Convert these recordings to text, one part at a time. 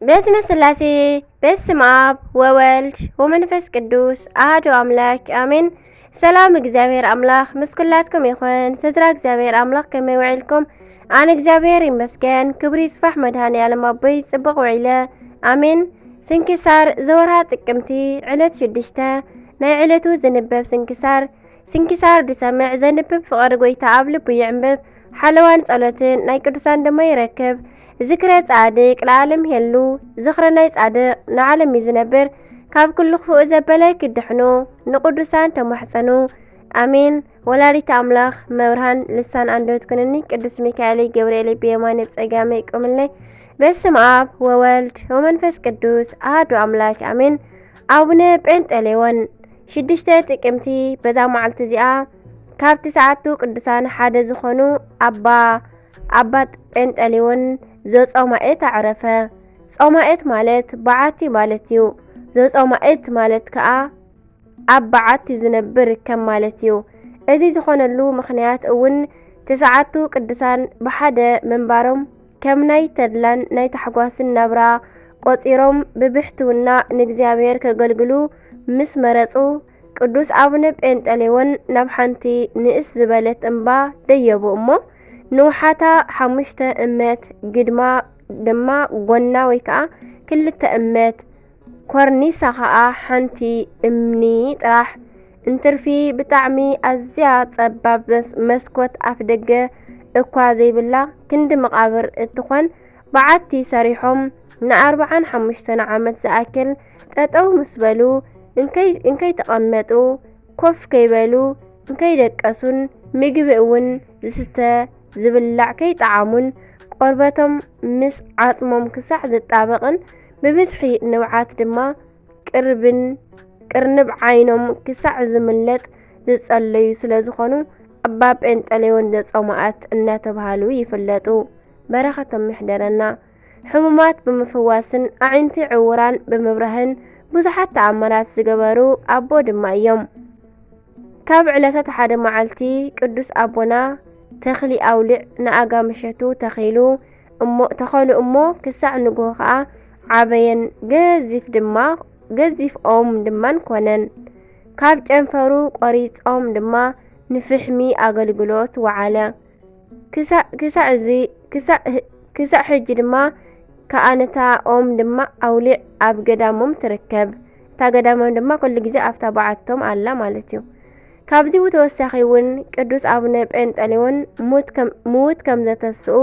በስመ ስላሴ፣ በስመ አብ ወወልድ ወመንፈስ ቅዱስ አሐዱ አምላክ አሜን። ሰላም እግዚኣብሔር አምላክ ምስ ኩላትኩም ይኹን። ስድራ እግዚኣብሔር አምላክ ከመይ ውዒልኩም? ኣነ እግዚኣብሔር ይመስገን፣ ክብሪ ይስፋሕ መድኃኔ ዓለም ኣቦይ፣ ጽቡቕ ውዒለ። ኣሜን። ስንክሳር ዘወርሃ ጥቅምቲ ዕለት ሽዱሽተ። ናይ ዕለቱ ዝንበብ ስንክሳር። ስንክሳር ዝሰምዕ ዘንብብ ፍቕሪ ጐይታ ኣብ ልቡ ይዕንብብ። ሓለዋን ጸሎትን ናይ ቅዱሳን ድማ ይረክብ። ዝክረ ጻድቅ ለዓለም ሄሉ። ዝኽረ ናይ ጻድቅ ንዓለም እዩ ዝነብር። ካብ ኩሉ ክፉእ ዘበለ ክድሕኑ ንቅዱሳን ተማሕጸኑ። ኣሜን። ወላዲተ ኣምላኽ መብርሃን ልሳን ኣንደበት ኩንኒ። ቅዱስ ሚካኤለይ ገብርኤለይ ብየማነይ ብጸጋመይ ቁምለይ። በስመ አብ ወወልድ ወመንፈስ ቅዱስ አሐዱ አምላክ አሜን። አቡነ ጴንጠሌዎን። ሽዱሽተ ጥቅምቲ። በዛ መዓልቲ እዚኣ ካብ ትስዓቱ ቅዱሳን ሓደ ዝኾኑ ኣባ ኣባ ጴንጠሌዎን ዘጾማእት ኣዕረፈ። ጾማእት ማለት በዓቲ ማለት እዩ። ዘጾማእት ማለት ከኣ ኣብ በዓቲ ዝነብር ከም ማለት እዩ። እዚ ዝኾነሉ ምኽንያት እውን ትስዓቱ ቅዱሳን ብሓደ ምንባሮም ከም ናይ ተድላን ናይ ታሕጓስን ናብራ ቆጺሮም ብብሕትውና ንእግዚኣብሔር ከገልግሉ ምስ መረጹ፣ ቅዱስ ኣቡነ ጴንጠሌዎን ናብ ሓንቲ ንእስ ዝበለት እምባ ደየቡ እሞ፣ ንውሓታ ሓሙሽተ እመት፣ ግድማ ድማ ጎና ወይ ከዓ ክልተ እመት፣ ኮርኒሳ ኸኣ ሓንቲ እምኒ ጥራሕ እንትርፊ፣ ብጣዕሚ ኣዝያ ጸባብ መስ-፣ መስኮት ኣፍደገ እኳ ዘይብላ ክንዲ መቓብር እትኾን በዓቲ ሰሪሖም ንኣርብዓን ሓሙሽተን ዓመት ዝኣክል ጠጠው ምስ በሉ፣ እንከይ-፣ እንከይተቐመጡ፣ ኮፍ ከይበሉ፣ እንከይደቀሱን ምግቢ እውን ዝስተ ዝብላዕ ከይጠዓሙን፣ ቆርበቶም ምስ ዓጽሞም ክሳዕ ዝጣበቕን፣ ብብዝሒ ንብዓት ድማ ቅርብን ቅርንብ ዓይኖም ክሳዕ ዝምለጥ ዝጸለዩ ስለ ዝኾኑ፣ ኣባ ጴንጠሌዎን ዘጾማእት እናተባህሉ ይፍለጡ። በረኸቶም ይሕደረና። ሕሙማት ብምፍዋስን ኣዒንቲ ዕውራን ብምብራህን ብዙሓት ተኣምራት ዝገበሩ ኣቦ ድማ እዮም። ካብ ዕለታት ሓደ መዓልቲ ቅዱስ ኣቦና ተኽሊ ኣውሊዕ ንኣጋ ምሸቱ ተኺሉ እሞ፣ ተኸሉ እሞ ክሳዕ ንግሆ ኸኣ ዓበየን፣ ገዚፍ ድማ፣ ገዚፍ ኦም ድማን ኮነን። ካብ ጨንፈሩ ቆሪጾም ድማ ንፍሕሚ ኣገልግሎት ወዓለ። ክሳ-፣ ክሳዕ እዚ፣ ክሳዕ ህ-፣ ክሳዕ ሕጂ ድማ ከኣ ነታ ኦም ድማ ኣውሊዕ ኣብ ገዳሞም ትርከብ። እታ ገዳሞም ድማ ኩሉ ግዜ ኣብታ በዓቶም ኣላ ማለት እዩ። ካብዚ ብተወሳኺ እውን ቅዱስ ኣቡነ ጴንጠሌዎን ሙት ከም-፣ ምዉት ከም ዘተስኡ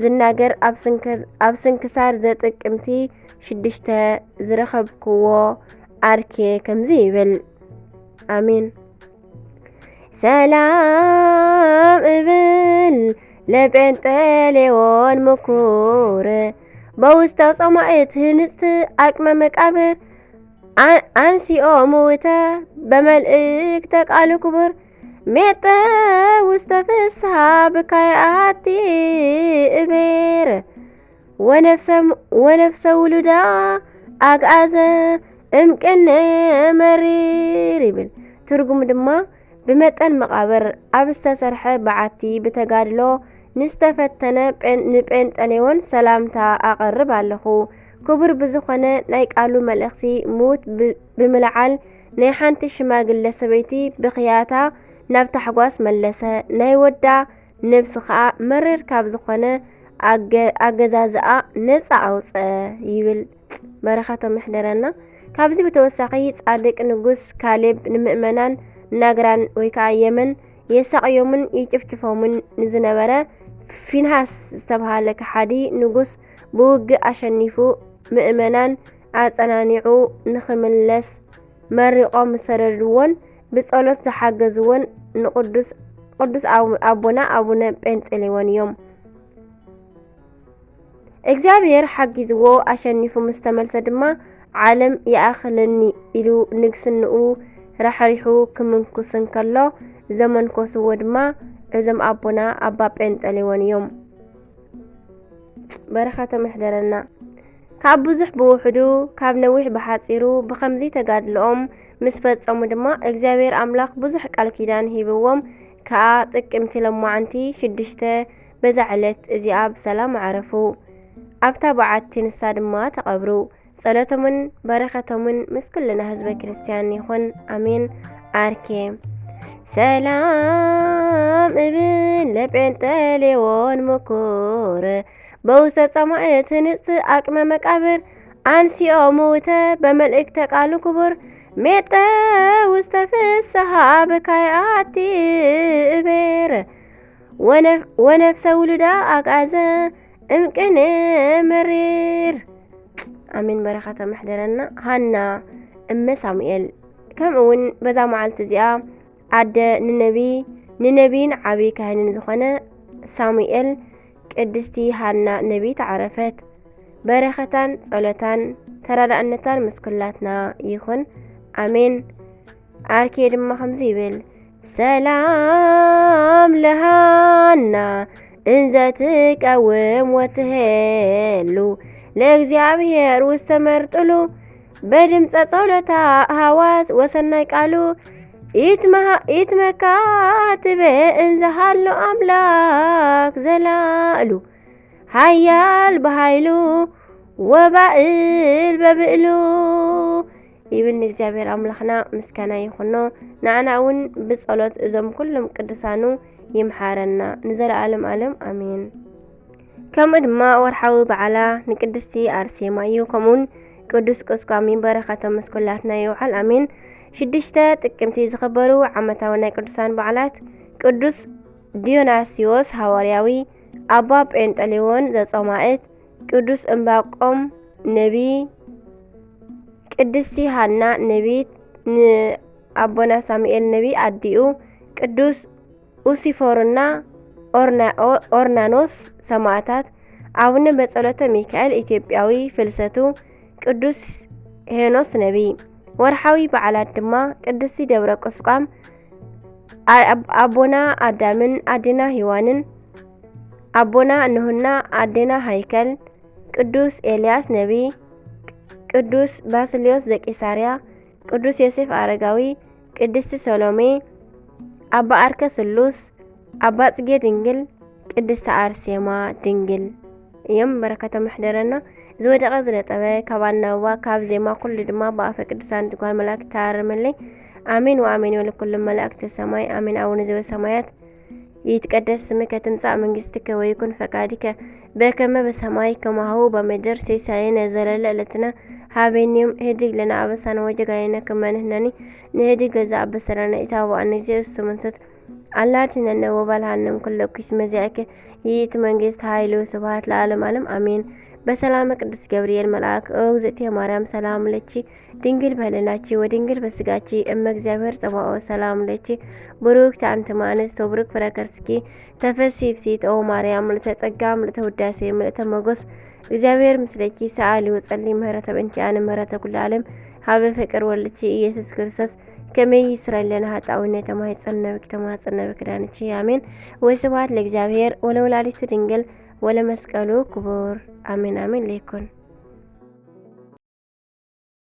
ዝናገር ኣብ ስንክ-፣ ኣብ ስንክሳር ዘጥቅምቲ ሽዱሽተ ዝረኸብክዎ ኣርኬ ከምዚ ይብል። ኣሜን። ሰላም እብል ለጴንጠሌዎን ምኩር፣ በውስተ ጾማእት ህንጽት አቅመ መቃብር፣ አ-፣ አንሲኦ ምውተ በመልእክተ ቃሉ ክቡር፣ ሜጠ ውስተ ፍስሃ ብካይ አሐቲ እቤር። ወነፍሰ፣ ወነፍሰ ውሉዳ ኣግኣዘ እምቅነ መሪር ይብል። ትርጉሙ ድማ ብመጠን መቓብር ኣብ ዝተሰርሐ በዓቲ ብተጋድሎ ንዝተፈተነ ጴን-፣ ንጴንጠሌዎን ሰላምታ ኣቐርብ ኣለኹ። ክቡር ብዝኾነ ናይ ቃሉ መልእኽቲ ምዉት ብ-፣ ብምልዓል ናይ ሓንቲ ሽማግለ ሰበይቲ ብኽያታ ናብ ታሕጓስ መለሰ። ናይ ወዳ ነብሲ ኸኣ መሪር ካብ ዝኾነ ኣገ-፣ ኣገዛዝኣ ነጻ ኣውጸ ይብል። በረኸቶም ይሕደረና። ካብዚ ብተወሳኺ ጻድቅ ንጉስ ካሌብ ንምእመናን ናግራን ወይ ከኣ የመን የሳቕዮምን ይጭፍጭፎምን ንዝነበረ ፊንሃስ ዝተብሃለ ከሓዲ ንጉስ ብውግእ ኣሸኒፉ ምእመናን ኣጸናኒዑ ንኽምለስ መሪቖም ዝሰደድዎን ብጸሎት ዝሓገዝዎን ንቅዱስ፣ ቅዱስ ኣቡ-፣ ኣቦና ኣቡነ ጴንጠሌዎን እዮም። እግዚኣብሔር ሓጊዝዎ ኣሸኒፉ ምስ ተመልሰ ድማ፣ ዓለም ይኣኽለኒ ኢሉ ንግስንኡ ራሕሪሑ ክምንኩስ እንከሎ፣ ዘመንኮስዎ ድማ እዞም ኣቦና ኣባ ጴንጠሌዎን እዮም። በረኸቶም ይሕደረና። ካብ ብዙሕ ብውሑዱ፣ ካብ ነዊሕ ብሓጺሩ፣ ብኸምዚ ተጋድሎኦም ምስ ፈጸሙ ድማ፣ እግዚኣብሔር ኣምላኽ ብዙሕ ቃል ኪዳን ሂብዎም ከኣ፣ ጥቅምቲ ለማዓንቲ ሽዱሽተ በዛ ዕለት እዚኣ ብሰላም ኣዕረፉ። ኣብታ በዓቲ ንሳ ድማ ተቐብሩ። ጸሎቶምን በረኸቶምን ምስ ኩልና ህዝበ ክርስትያን ይኹን። ኣሜን። ኣርኬ ሰላም እብል ለጴንጠሌዎን ምኩር በውሰ ጸማእት ህንጽቲ ኣቅመ መቃብር ኣንሲኦ ምውተ በመልእክተ ቃሉ ክቡር ሜጠ ውስተ ፍስሃ በካይ ኣቲ እቤር ወነፍ-፣ ወነፍሰ ውሉዳ ኣግኣዘ እምቅን መሪር። ኣሜን። በረኸተ መሕደረና ሃና እመ ሳሙኤል። ከምኡ እውን በዛ መዓልቲ እዚኣ ኣደ ንነቢ፣ ንነቢን ዓብዪ ካህንን ዝኾነ ሳሙኤል ቅድስቲ ሃና ነቢት ዓረፈት። በረኸታን ጸሎታን ተራዳእነታን ምስ ኩላትና ይኹን። ኣሜን። ኣርኬ ድማ ከምዚ ይብል፣ ሰላም ለሃና እንዘ ትቀውም ወትሄሉ ለእግዚኣብሔር ውስተ መርጥሉ በድምፀ ጸሎታ ሃዋዝ ወሰናይ ቃሉ ይትመሃ-፣ ይትመካ ትበ እንዘ ሃሎ ኣምላክ ዘላእሉ ሃያል ብሃይሉ ወባእል በብእሉ ይብል ንእግዚኣብሔር ኣምላኽና ምስጋና ይኹኖ። ንዓና እውን ብጸሎት እዞም ኩሎም ቅዱሳኑ ይምሓረና ንዘለኣለም ኣለም ኣሜን። ከምኡ ድማ ወርሓዊ በዓላ ንቅድስቲ ኣርሴማ እዩ። ከምኡውን ቅዱስ ቁስቋም በረኸቶም ምስ ኩላትና ይውዓል ኣሜን። ሽዱሽተ ጥቅምቲ ዝኽበሩ ዓመታዊ ናይ ቅዱሳን በዓላት ቅዱስ ዲዮናስዮስ ሃዋርያዊ፣ ኣባ ጴንጠሌዎን ዘጾማእት፣ ቅዱስ እምባቆም ነቢ፣ ቅድስቲ ሃና ነቢት፣ ንኣቦና ሳሙኤል ነቢ ኣዲኡ፣ ቅዱስ ኡሲፎርና ኦርና-፣ ኦ-፣ ኦርናኖስ ሰማዕታት፣ ኣቡነ በጸሎተ ሚካኤል ኢትዮጵያዊ ፍልሰቱ፣ ቅዱስ ሄኖስ ነቢ። ወርሓዊ በዓላት ድማ ቅድስቲ ደብረ ቁስቋም፣ ኣ-፣ ኣቦና ኣዳምን ኣዴና ሄዋንን፣ ኣቦና ኖህና ኣዴና ሃይከል፣ ቅዱስ ኤልያስ ነቢ፣ ቅዱስ ባስልዮስ ዘቂሳርያ፣ ቅዱስ ዮሴፍ ኣረጋዊ፣ ቅድስቲ ሰሎሜ፣ ኣባ ኣርከ ስሉስ፣ ኣባ ጽጌ ድንግል፣ ቅድስቲ ኣርሴማ ድንግል እዮም። በረከቶም ይሕደረና። ዝወደቐ ዝነጠበ ካብ ኣናብባ ካብ ዜማ ኩሉ ድማ ብኣፈ ቅዱሳን ጓል መላእክት ተኣረመለይ። ኣሜን ወኣሜን ወለኩሎም መላእክተ ሰማይ ኣሜን። ኣቡነ ዘበሰማያት ይትቀደስ ስምከ ትምጻእ መንግስትከ ወይኩን ፈቃድከ በከመ በሰማይ ከማሁ በምድር። ሲሳየነ ዘለለ ዕለትነ ሀበነ ዮም ህድግ ለነ አበሳነ ወጌጋየነ ከመ ንሕነኒ ንህድግ ለዘአበሰ ለነ ኢታብአነ እግዚኦ ውስተ መንሱት አላ አድኅነነ ወባልሐነ እምኩሉ እኩይ። እስመ ዚአከ ይእቲ መንግስት ኃይል ወስብሐት ለዓለመ ዓለም አሜን። በሰላመ ቅዱስ ገብርኤል መልአክ ኦ እግዝእትየ ማርያም ሰላም ለኪ ድንግል በህልናኪ ወድንግል በስጋኪ እመ እግዚአብሔር ጸባኦት ሰላም ለኪ ብሩክቲ አንቲ እም አንስት ወብሩክ ፍሬ ከርስኪ ተፈሲ ብሲት ኦ ማርያም ምልእተ ጸጋ ምልእተ ውዳሴ ምልእተ ሞገስ እግዚአብሔር ምስለኪ ሰአሊ ወጸሊ ምህረተ በእንቲአነ ምህረተ ኩሉ ዓለም ሀበ ፍቅር ወልድኪ ኢየሱስ ክርስቶስ ከመይ ይስረለነ ኃጣዊ ነተማይ ጸነብኪ ተማጸነ በክዳንኪ አሜን። ወስብሐት ለእግዚአብሔር ወለወላዲቱ ድንግል ወለመስቀሉ ክቡር አሜን አሜን ለይኩን።